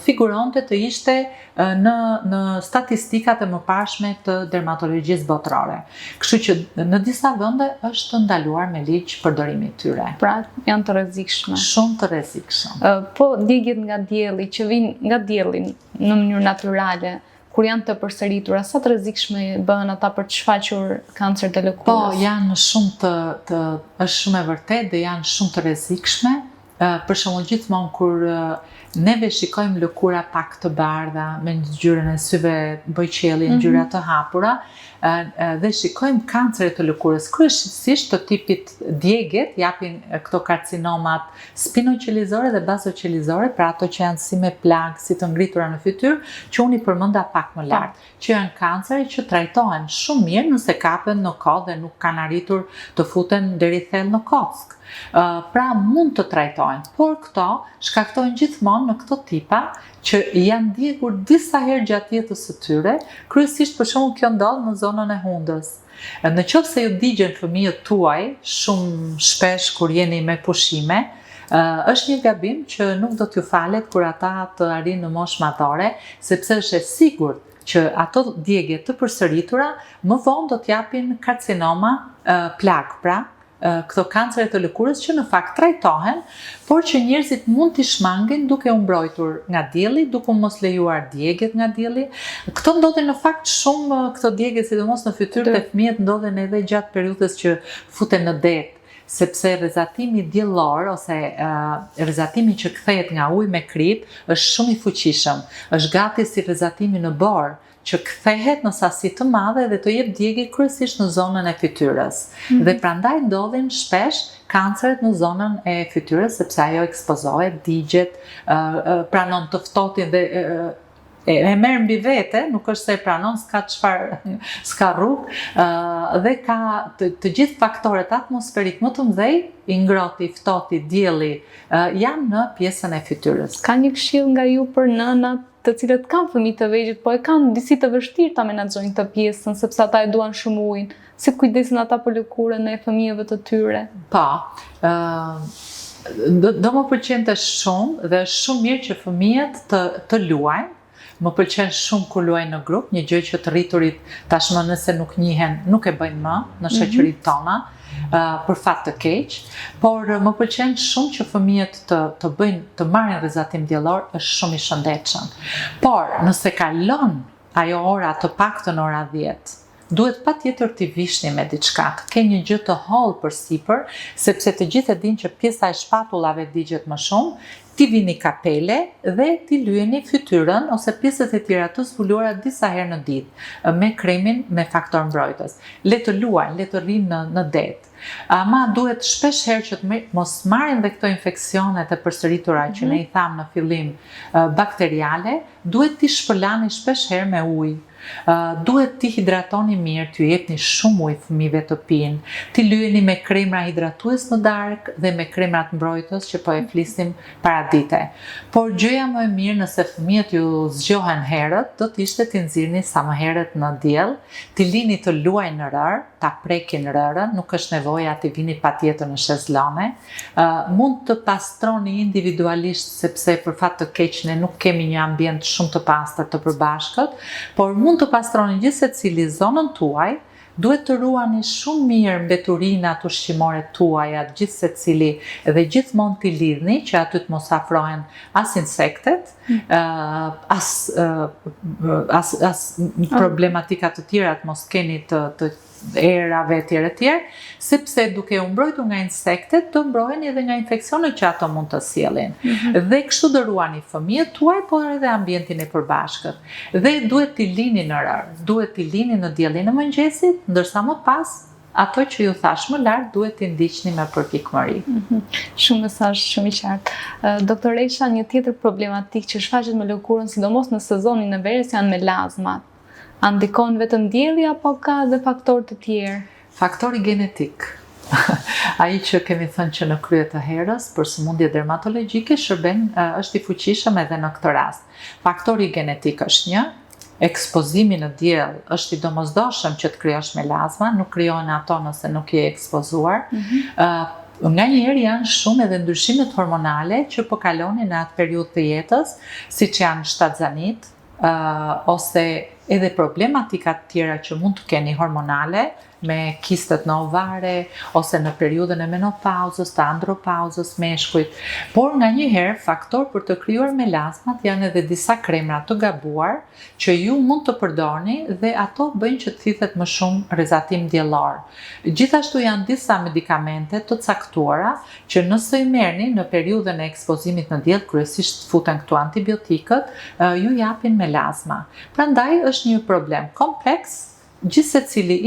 figuronte të ishte në në statistikat e mëparshme të dermatologjisë botërore. Kështu që në disa vende është ndaluar me ligj përdorimi i tyre. Pra, janë të rrezikshme. Shumë të rrezikshme. Po djegiet nga dielli që vijnë nga dielli në mënyrë natyrale, kur janë të përsëritura, sa të rrezikshme bëhen ata për të shfaqur kancer të lëkurës? Po, janë shumë të, të është shumë e vërtetë dhe janë shumë të rrezikshme. Për shembull, gjithmonë kur Neve shikojmë lëkura pak të bardha, me ngjyrën e syve bojëqielli, mhm. ngjyra të hapura, dhe shikojmë kancere të lëkurës, kryesisht të tipit djegiet, japin këto karcinomat spinoqelizore dhe bazoqelizore, pra ato që janë si me plagë, si të ngritura në fytyrë, që unë i përmenda pak më lart. që janë kancere që trajtohen shumë mirë nëse kapen në kohë dhe nuk kanë arritur të futen deri thellë në kockë. Pra mund të trajtohen, por këto shkaktojnë gjithmonë në këto tipa që janë djegur disa herë gjatë jetës së tyre, kryesisht për shembull kjo ndodh në zonën e hundës. Në qoftë se ju digjen fëmijët tuaj shumë shpesh kur jeni me pushime, është një gabim që nuk do t'ju falet kur ata të arrijnë në moshë madhore, sepse është e sigurt që ato djegie të përsëritura më vonë do t'japin karcinoma plagë, pra këto kancere të lëkurës që në fakt trajtohen, por që njerëzit mund t'i shmangin duke u mbrojtur nga dielli, duke mos lejuar djegiet nga dielli. Këto ndodhin në fakt shumë këto djegie, sidomos në fytyrë te fëmijët ndodhin edhe gjatë periudhës që futen në det, sepse rrezatimi diellor ose rrezatimi që kthehet nga uji me kripë është shumë i fuqishëm. Është gati si rrezatimi në borë, që kthehet në sasi të madhe dhe të jep djegie kryesisht në zonën e fytyrës. Mm -hmm. Dhe prandaj ndodhin shpesh kanceret në zonën e fytyrës sepse ajo ekspozohet, digjet, pranon të ftohtin dhe e, e merr mbi vete, nuk është se e pranon, s'ka çfarë, s'ka rrugë, dhe ka të, të gjithë faktorët atmosferik më të mëdhenj, i ngrohti, i ftohti, dielli, janë në pjesën e fytyrës. Ka një këshillë nga ju për nënat të cilët kanë fëmijë të vegjël, po e kanë disi të vështirë ta menaxhojnë këtë pjesën, sepse ata e duan shumë ujin. Si të kujdesen ata për lëkurën e fëmijëve të tyre? Po. ë do, do më pëlqente shumë dhe është shumë mirë që fëmijët të të luajnë. Më pëlqen shumë kur luajnë në grup, një gjë që të rriturit tashmë nëse nuk njihen, nuk e bëjnë më në mhm. shoqëritë tona. Për fat të keq, por më pëlqen shumë që fëmijët të të bëjnë të marrin rrezatim diellor, është shumë i shëndetshëm. Por nëse kalon ajo ora të paktën ora 10, duhet patjetër t'i vishni me diçka, të kenë një gjë të hollë përsipër, sepse të gjithë e dinë që pjesa e shpatullave digjet më shumë, t'i vini kapele dhe t'i lyeni fytyrën ose pjesët e tjera të zbuluara disa herë në ditë me kremin me faktor mbrojtës. Le të luajnë, le të rrinë në në det. Ama duhet shpesh herë që të mos marrin dhe këto infeksionet e përsëritura që ne i thamë në fillim bakteriale, duhet t'i shpëlani shpesh herë me ujë. Duhet t'i hidratoni mirë, t'ju jepni shumë ujë fëmijëve të pinë, t'i lyeni me kremra hidratues në darkë dhe me kremrat mbrojtës që po e flisnim paradite. Por gjëja më e mirë nëse fëmijët ju zgjohen herët, do të ishte t'i nxirrni sa më herët në diell, t'i lini të luajnë në rërë, ta prekin rërën, nuk është nevoja t'i vini patjetër në shezlone. Mund të pastroni individualisht sepse për fat të keq ne nuk kemi një ambient shumë të pastër të përbashkët, por mund të pastroni gjithsecili zonën tuaj, duhet të ruani shumë mirë mbeturinat ushqimore tuaja gjithsecili dhe gjithmonë t'i lidhni që aty të mos afrohen as insektet, as as as problematika të tjera të mos keni të të erave etj etj, sepse duke u mbrojtur nga insektet do mbroheni edhe nga infeksionet që ato mund të sjellin. Mm -hmm. Dhe kështu do ruani fëmijët tuaj, por edhe ambientin e përbashkët. Dhe duhet t'i lini në rërë, duhet t'i lini në diellin e mëngjesit, ndërsa më pas ato që ju thashë më lart duhet t'i ndiqni me përpikmëri. Mm -hmm. Shumë mesazh shumë i qartë. Doktoresha, një tjetër problematikë që shfaqet me lëkurën, sidomos në sezonin e verës janë melazmat. A ndikon vetëm dielli apo ka edhe faktorë të tjerë? Faktori genetik. Ai që kemi thënë që në krye të herës për sëmundje dermatologjike shërben është i fuqishëm edhe në këtë rast. Faktori genetik është një, ekspozimi në diell është i domosdoshëm që të krijosh melazma, nuk krijohen ato nëse nuk je ekspozuar. Mm -hmm. Nganjëherë janë shumë edhe ndryshimet hormonale që po kaloni në atë periudhë të jetës, siç janë shtatzanitë, ose edhe problematika të tjera që mund të keni hormonale, me kistet në ovare ose në periudhën e menopauzës, të andropauzës, meshkujt. Por nganjëherë faktor për të krijuar melazmat janë edhe disa kremra të gabuar që ju mund të përdorni dhe ato bëjnë që të thithet më shumë rrezatim diellor. Gjithashtu janë disa medikamente të caktuara që nëse i merrni në periudhën e ekspozimit në diell, kryesisht futen këtu antibiotikët, ju japin melazma. Prandaj është një problem kompleks, gjithsecili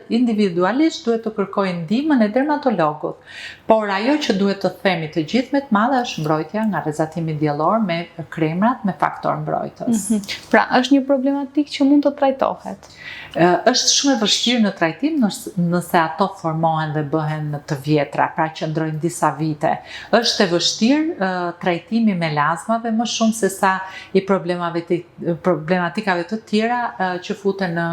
individualisht duhet të kërkojë ndihmën e dermatologut, por ajo që duhet të themi të gjithë me të madhe është mbrojtja nga rrezatimi diellor me kremrat me faktor mbrojtës. Mm -hmm. Pra, është një problematikë që mund të trajtohet. Është shumë e vështirë në trajtim nëse ato formohen dhe bëhen të vjetra, pra qëndrojnë disa vite. Është e vështirë trajtimi i melazmave më shumë se sa i problemave të problematikave të tjera që futen në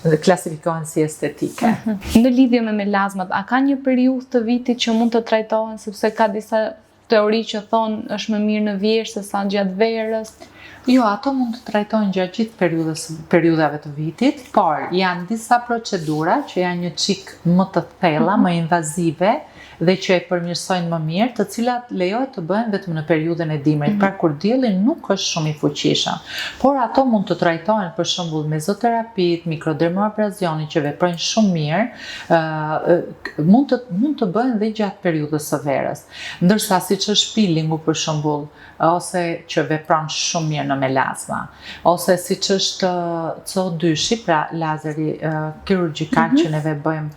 dhe klasifikohen si estetike. Mhm. Në lidhje me melazmat, a ka një periudhë të vitit që mund të trajtohen sepse ka disa teori që thonë është më mirë në vjeshtë se sa gjatë verës? Jo, ato mund të trajtohen gjatë gjithë periudhës periudhave të vitit, por janë disa procedura që janë një çik më të thella, mhm. më invazive, dhe që e përmirësojnë më mirë, të cilat lejohet të bëhen vetëm në periudhën e dimrit, pra kur dielli nuk është shumë i fuqishëm. Por ato mund të trajtohen për shembull mezoterapitë, mikrodermoabrazioni që veprojnë shumë mirë, mund të mund të bëhen dhe gjatë periudhës së verës. Ndërsa siç është peelingu për shembull, ose që vepron shumë mirë në melazma, ose siç është CO2-shi, pra lazeri kirurgjikal mm -hmm. që neve bëjmë,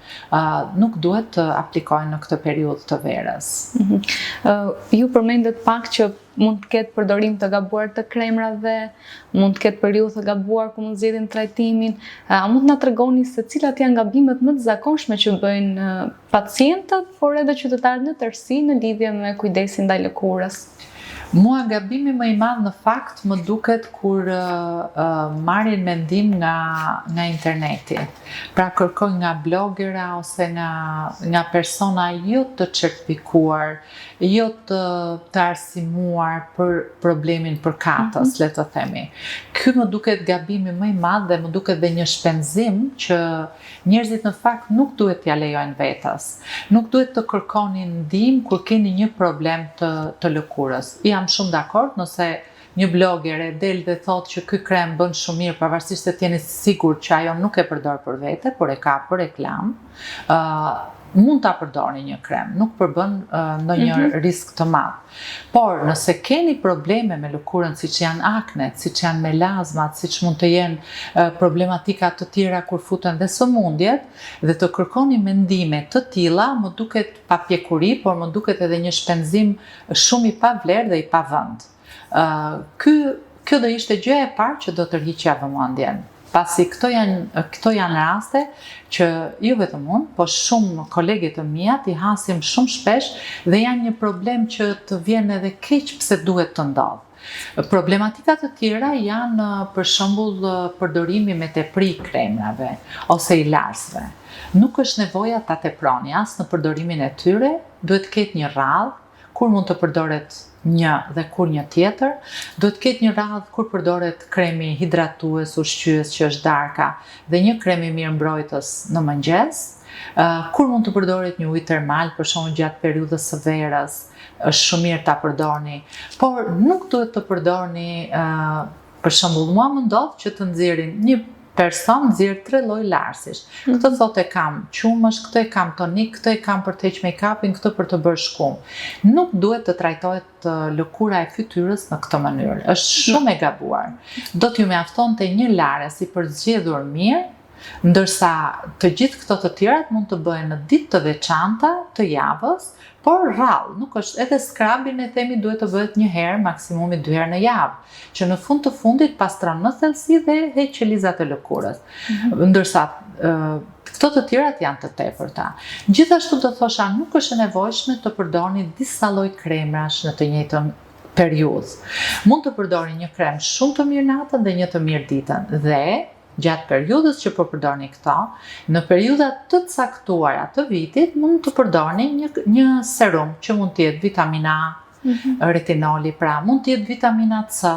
nuk duhet të aplikohen në këtë periudhë të verës. Mm -hmm. Ju përmendët pak që mund të ketë përdorim të gabuar të kremrave, mund të ketë periudhë të gabuar ku mund zgjedhim trajtimin. A mund të na tregoni se cilat janë gabimet më të zakonshme që bëjnë pacientët, por edhe qytetarët në tërësi në lidhje me kujdesin ndaj lëkurës? Mua gabimi më i madh në fakt më duket kur uh, marrin mendim nga nga interneti. Pra kërkojnë nga blogera ose nga nga persona jo të certifikuar, jo të të arsimuar për problemin përkatës, mm -hmm. le të themi. Ky më duket gabimi më i madh dhe më duket dhe një shpenzim që Njerëzit në fakt nuk duhet t'ia lejojnë vetes. Nuk duhet të kërkoni ndihmë kur keni një problem të të lëkurës. Jam shumë dakord nëse një blogere del dhe thotë që ky krem bën shumë mirë pavarësisht se të jeni të sigurt që ajo nuk e përdor për vete, por e ka për reklamë, ë mund ta përdorni një krem, nuk përbën ndonjë mm -hmm. risk të madh. Por nëse keni probleme me lëkurën siç janë aknet, siç janë melazmat, siç mund të jenë problematika të tjera kur futen dhe sëmundjet, dhe të kërkoni mendime të tilla, më duket papjekuri, por më duket edhe një shpenzim shumë i pavlerë dhe i pavend. Ky kjo do ishte gjëja e parë që do tërhiqja vëmendjen pasi këto janë këto janë raste që jo vetëm unë, po shumë kolege të mia i hasim shumë shpesh dhe janë një problem që të vjen edhe keq pse duhet të ndodhë. Problematika të tjera janë për shembull përdorimi me tepri i kremrave ose i larësve. Nuk është nevoja ta teproni as në përdorimin e tyre, duhet të ketë një radhë, kur mund të përdoret një dhe kur një tjetër, duhet të ketë një radhë kur përdoret kremi hidratues, ushqyes që është darka dhe një krem i mirë mbrojtës në mëngjes, kur mund të përdoret një ujë termal, për shembull gjatë periudhës së verës, është shumë mirë ta përdorni, por nuk duhet të përdorni Për shembull, mua më ndodh që të nxjerrin një person nxjerr tre lloj larësish. Mm -hmm. Këtë thotë e kam qumësht, këtë e kam tonik, këtë e kam për të heq make-upin, këtë për të bërë shkumë. Nuk duhet të trajtohet lëkura e fytyrës në këtë mënyrë. Është shumë e gabuar. Do t'ju mjaftonte një larës i përzgjedhur mirë, ndërsa të gjithë këto të tjerat mund të bëhen në ditë të veçanta të javës, por rrallë, nuk është edhe skrabi ne themi duhet të bëhet një herë, maksimumi dy herë në javë, që në fund të fundit pastron në thellësi dhe heq qelizat e lëkurës. Mm -hmm. Ndërsa këto të tjerat janë të tepërta. Gjithashtu do thosha nuk është e nevojshme të përdorni disa lloj kremrash në të njëjtën periudhë. Mund të përdorni një krem shumë të mirë natën dhe një të mirë ditën dhe Gjatë periudhës që po përdorni këto, në periudha të caktuara të vitit mund të përdorni një një serum që mund të jetë vitamina A, mm -hmm. retinoli pra, mund të jetë vitamina C.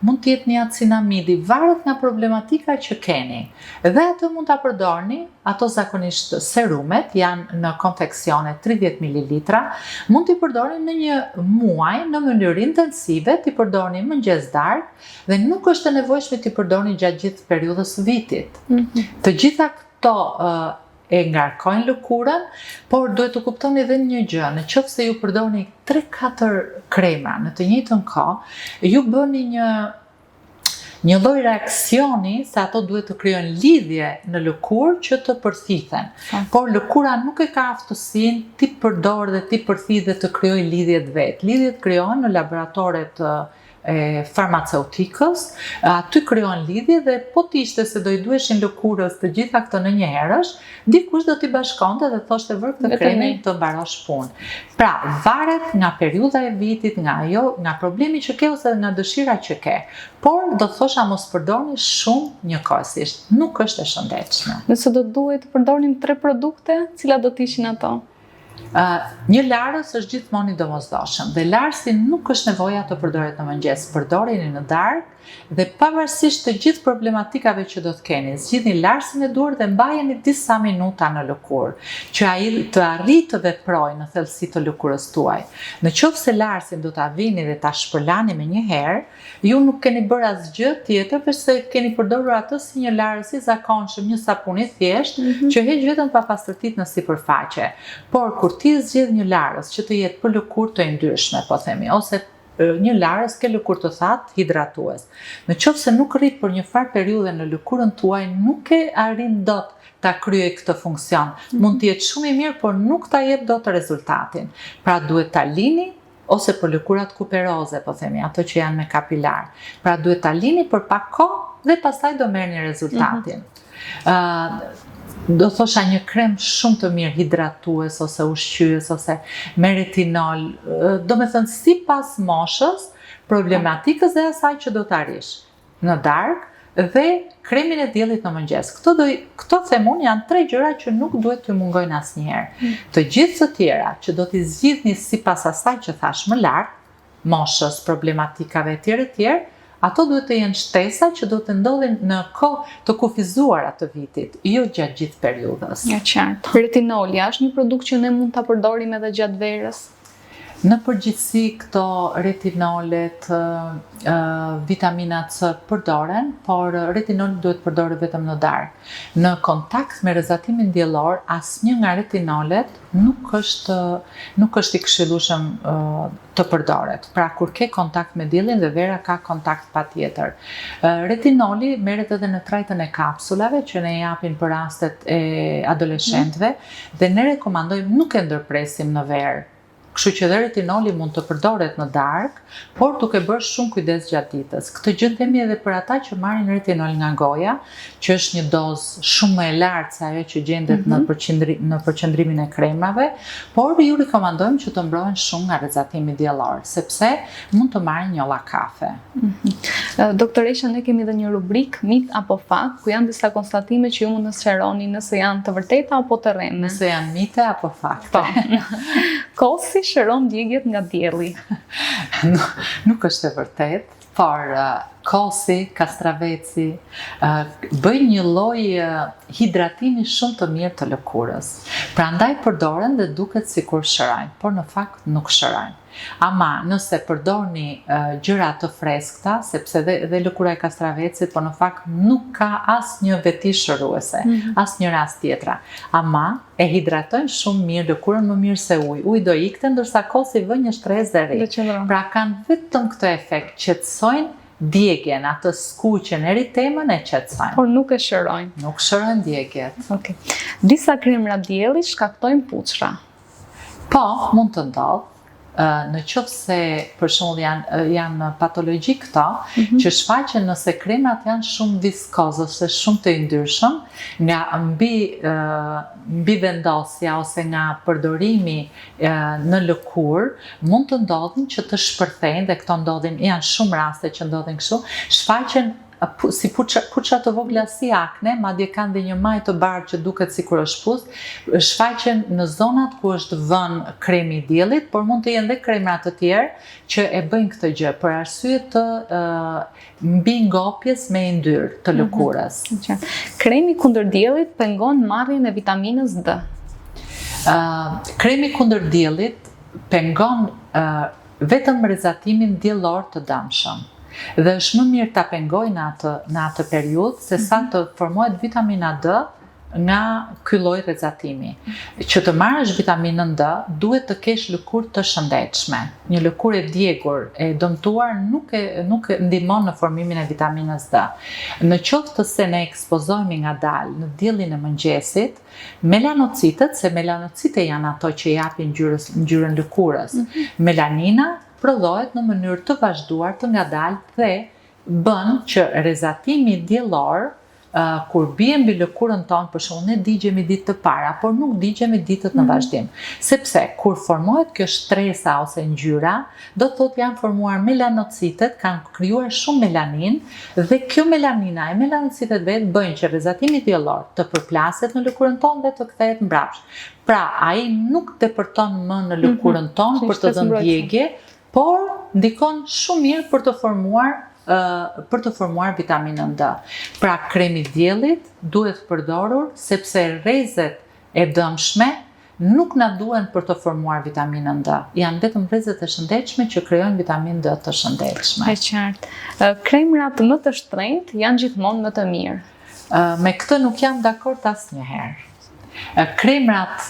Mund të jetë niacinamidi, varet nga problematika që keni. Dhe atë mund ta përdorni, ato zakonisht serumet janë në konfeksione 30 mililitra, mund t'i përdorni në një muaj në mënyrë intensive, t'i përdorni mëngjes darkë dhe nuk është e nevojshme t'i përdorni gjatë gjithë periudhës së vitit. Mm -hmm. Të gjitha këto e ngarkojnë lëkurën, por duhet të kuptoni edhe një gjë, në qoftë se ju përdorni 3-4 kremra në të njëjtën kohë, ju bëni një një lloj reaksioni se ato duhet të krijojnë lidhje në lëkurë që të përthithen. Po. Por lëkura nuk e ka aftësinë t'i përdorë dhe t'i përthithë dhe të krijojë lidhjet vetë. Lidhjet krijohen në laboratoret e farmaceutikës, aty krijohen lidhje dhe po të ishte se do i duheshin lëkurës të gjitha këto në njëherësh, dikush do t'i bashkonte dhe thoshte vër këtë kremin të mbarosh punë. Pra, varet nga periudha e vitit, nga ajo, nga problemi që ke ose nga dëshira që ke. Por do të thosha mos përdorni shumë njëkohësisht, nuk është e shëndetshme. Nëse do të duhej të përdornim tre produkte, cilat do të ishin ato? Një larës është gjithmonë i domosdoshëm dhe larësi nuk është nevoja të përdoret në mëngjes, përdoreni në darkë dhe pavarësisht të gjithë problematikave që do të keni, zgjidhni larësin e duhur dhe mbajeni disa minuta në lëkurë, që ai të arrijë të veprojë në thellësi të lëkurës tuaj. Në qoftë se larësin do ta vini dhe ta shpërlani menjëherë, Ju nuk keni bërë asgjë tjetër veçse keni përdorur atë si një larës i zakonshëm, një sapun i thjeshtë mm -hmm. që heq vetëm papastërtitë në sipërfaqe. Por kur ti zgjedh një larës që të jetë për lëkurë të yndyrshme, po themi, ose një larës ke lëkurë të thatë hidratues. Në qoftë se nuk rri për një farë periudhe në lëkurën tuaj, nuk e arrin dot ta kryejë këtë funksion. Mm -hmm. Mund të jetë shumë i mirë, por nuk ta jep dot rezultatin. Pra duhet ta lini ose për lëkurat kuperoze, po themi, ato që janë me kapilar. Pra duhet ta lini për pak kohë dhe pastaj do merrni rezultatin. Mm -hmm. do thosha një krem shumë të mirë hidratues ose ushqyes ose me retinol, domethënë sipas moshës, problematikës dhe asaj që do të arrish. në darkë dhe kremin e diellit në mëngjes. Këto do këto them unë janë tre gjëra që nuk duhet t'ju mungojnë asnjëherë. Mm. Të gjithë të tjera që do t'i zgjidhni sipas asaj që thashë më lart, moshës, problematikave etj etj, ato duhet të jenë shtesa që do të ndodhin në kohë të kufizuara të vitit, jo gjatë gjithë periudhës. E qartë. Retinoli është një produkt që ne mund ta përdorim edhe gjatë verës? Në përgjithësi këto retinolet, vitamina C përdoren, por retinoli duhet përdoret vetëm në darkë. Në kontakt me rrezatimin diellor, asnjë nga retinolet nuk është nuk është i këshillueshëm të përdoret. Pra kur ke kontakt me diellin dhe vera ka kontakt patjetër. Retinoli merret edhe në trajtën e kapsulave që ne japim për rastet e adoleshentëve, Dhe ne rekomandojmë nuk e ndërpresim në verë. Kështu që dhe retinoli mund të përdoret në darkë, por duke bërë shumë kujdes gjatë ditës. Këtë gjë themi edhe për ata që marrin retinol nga goja, që është një dozë shumë më e lartë se ajo që gjendet mm -hmm. në, mhm. përqendri, në përqendrimin e kremave, por ju rekomandojmë që të mbrohen shumë nga rrezatimi diellor, sepse mund të marrin njolla kafe. Mm -hmm. Doktoresha, ne kemi edhe një rubrikë, mit apo fakt, ku janë disa konstatime që ju mund të sqaroni nëse janë të vërteta apo të rreme. Nëse janë mite apo fakte. Po. Kosi shëron djegiet nga dielli. nuk është e vërtetë, por kosi, kastraveci, bëjnë një lloj hidratimi shumë të mirë të lëkurës. Prandaj përdoren dhe duket sikur shërojnë, por në fakt nuk shërojnë. Ama nëse përdorni gjëra të freskëta, sepse dhe, dhe lëkura e kastravecit, po në fakt nuk ka asnjë veti shëruese, mm -hmm. as njëra as tjetra. Ama e hidratojnë shumë mirë lëkurën më mirë se uji. Uji do ikte ndërsa kosi vë një shtresë dhe rri. Pra kanë vetëm këtë efekt, qetësojnë djegien, atë skuqjen, eritemën e qetësojnë. Por nuk e shërojnë. Nuk shërojnë djegiet. Okej. Okay. Disa kremra dielli shkaktojnë puçra. Po, mund të ndodhë, në qoftë se për shembull janë janë patologji këto mm -hmm. që shfaqen nëse kremrat janë shumë viskoz ose shumë të yndyrshëm nga mbi mbivendosja ose nga përdorimi në lëkurë mund të ndodhin që të shpërthejnë dhe këto ndodhin janë shumë raste që ndodhin kështu shfaqen si puçra, puçra të vogla si akne, madje kanë dhe një majë të bardhë që duket sikur është pus, shfaqen në zonat ku është vënë kremi i diellit, por mund të jenë dhe kremra të tjerë që e bëjnë këtë gjë për arsye të mbingopjes me yndyrë të mhm. lëkurës. Mm -hmm. Kremi kundër diellit pengon marrjen e vitaminës D. Uh, kremi kundër diellit pengon uh, vetëm rrezatimin diellor të dëmshëm. Dhe është më mirë ta pengojë në atë në atë periudhë se sa mhm. të formohet vitamina D nga ky lloj rrezatimi. Që të marrësh vitaminën D, duhet të kesh lëkurë të shëndetshme. Një lëkurë e djegur, e dëmtuar nuk e nuk ndihmon në formimin e vitaminës D. Në qoftë se ne ekspozohemi ngadalë në diellin e mëngjesit, Melanocitet, se melanocite janë ato që japin ngjyrës, ngjyrën lëkurës. Mm -hmm. Melanina prodhohet në mënyrë të vazhduar, të ngadaltë dhe bën që rrezatimi diellor uh, kur bie mbi lëkurën tonë, për shembull, ne digjemi ditë të para, por nuk digjemi ditët në mhm. vazhdim. Sepse kur formohet kjo shtresa ose ngjyra, do të thotë janë formuar melanocitet, kanë krijuar shumë melaninë dhe kjo melanina e melanocitet vetë bëjnë që rrezatimi diellor të përplaset në lëkurën tonë dhe të kthehet mbrapsht. Pra, ai nuk depërton më në lëkurën mhm. tonë për të dhënë djegie, por ndikon shumë mirë për të formuar për të formuar vitaminën D. Pra, kremi i diellit duhet përdorur sepse rrezet e dëmshme nuk na duhen për të formuar vitaminën D. Janë vetëm rrezet e shëndetshme që krijojnë vitaminë D të shëndetshme. E qartë. Kremrat më të shtrenjtë janë gjithmonë më të mirë. Me këtë nuk jam dakord asnjëherë. Kremrat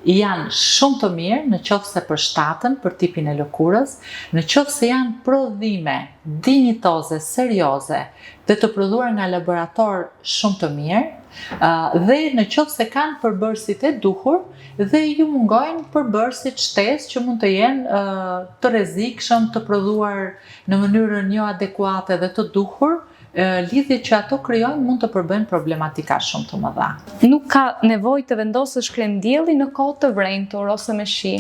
janë shumë të mirë në qoftë se përshtaten për tipin e lëkurës, në qoftë se janë prodhime dinjitoze, serioze dhe të prodhuar nga laboratorë shumë të mirë, dhe në qoftë se kanë përbërësit e duhur dhe ju mungojnë përbërësit shtesë që mund të jenë të rrezikshëm, të prodhuar në mënyrën jo adekuate dhe të duhur, lidhjet që ato krijojnë mund të përbëjnë problematika shumë të mëdha. Nuk ka nevojë të vendosësh krem dielli në kohë të vrenjtur ose me shi.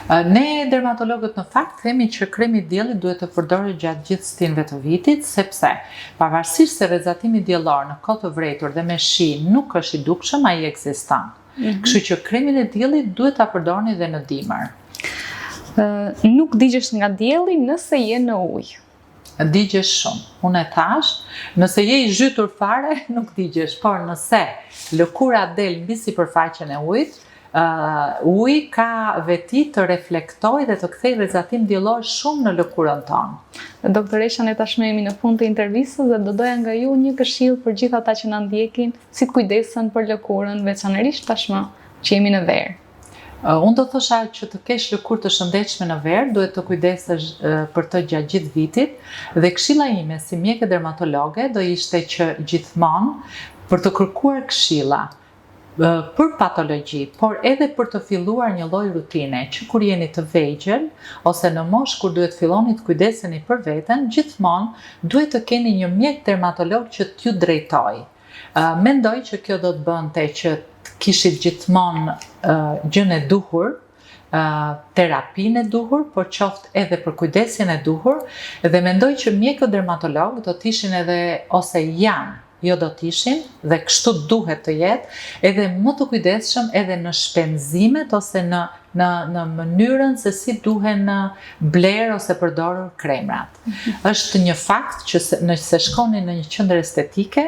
Ne dermatologët në fakt themi që kremi i diellit duhet të përdoret gjatë gjithë stinëve të vitit, sepse pavarësisht se rrezatimi diellor në kohë të vrenjtur dhe me shi nuk është i dukshëm, ai ekziston. Mm -hmm. Kështu që kremin e diellit duhet ta përdorni dhe në dimër. Nuk digjesh nga dielli nëse je në ujë. Digjesh shumë. Unë e thashë, nëse je i zhytur fare, nuk digjesh, por nëse lëkura del mbi sipërfaqen e ujit, uh, uji ka veti të reflektojë dhe të kthejë rrezatim diellor shumë në lëkurën tonë. Doktoresha, ne tashmë jemi në fund të intervistës dhe do doja nga ju një këshillë për gjithë ata që na ndjekin, si të kujdesen për lëkurën, veçanërisht tashmë që jemi në verë. Unë do thosha që të kesh lëkurë të shëndetshme në verë, duhet të kujdesesh për të gjatë gjithë vitit dhe këshilla ime si mjeke dermatologe do ishte që gjithmonë për të kërkuar këshilla për patologji, por edhe për të filluar një lloj rutine, që kur jeni të vegjël ose në moshë kur duhet filloni të kujdeseni për veten, gjithmonë duhet të keni një mjek dermatolog që t'ju drejtojë. Mendoj që kjo do të bënte që të kishit gjithmonë gjënë e duhur, terapinë e duhur, por qoftë edhe përkujdesjen e duhur, dhe mendoj që mjekët dermatologë do të ishin edhe ose janë, jo do të ishin, dhe kështu duhet të jetë, edhe më të kujdesshëm edhe në shpenzimet ose në në në mënyrën se si duhen blerë ose përdorur kremrat. Është një fakt që se, nëse shkoni në një qendër estetike,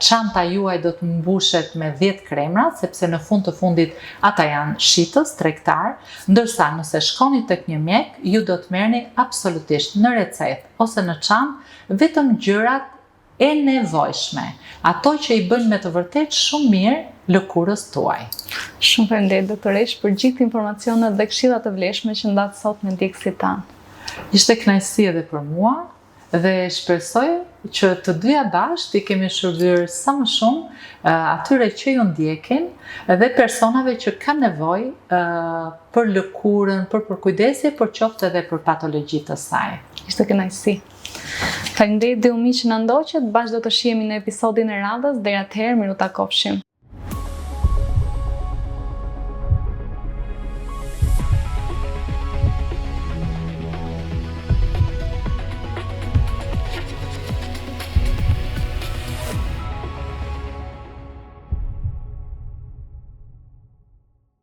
çanta juaj do të mbushet me 10 kremra, sepse në fund të fundit ata janë shitës, tregtarë, ndërsa nëse shkoni tek një mjek, ju do të merrni absolutisht në recetë ose në çantë vetëm gjërat e nevojshme, ato që i bëjnë me të vërtetë shumë mirë lëkurës tuaj. Shumë faleminderit doktoreshë për gjithë informacionet dhe këshillat e vlefshme që ndatë sot me ndjekësit tanë. Ishte kënaqësi edhe për mua dhe shpresoj që të dyja bashkë t'i kemi shërbyer sa më shumë atyre që ju ndjekin dhe personave që kanë nevojë për lëkurën, për përkujdesje, por qoftë edhe për patologji të saj. Ishte kënaqësi. Faleminderit dhe ju miq që na ndoqët, bashkë do të shihemi në episodin e radhës, deri atëherë mirutakofshim.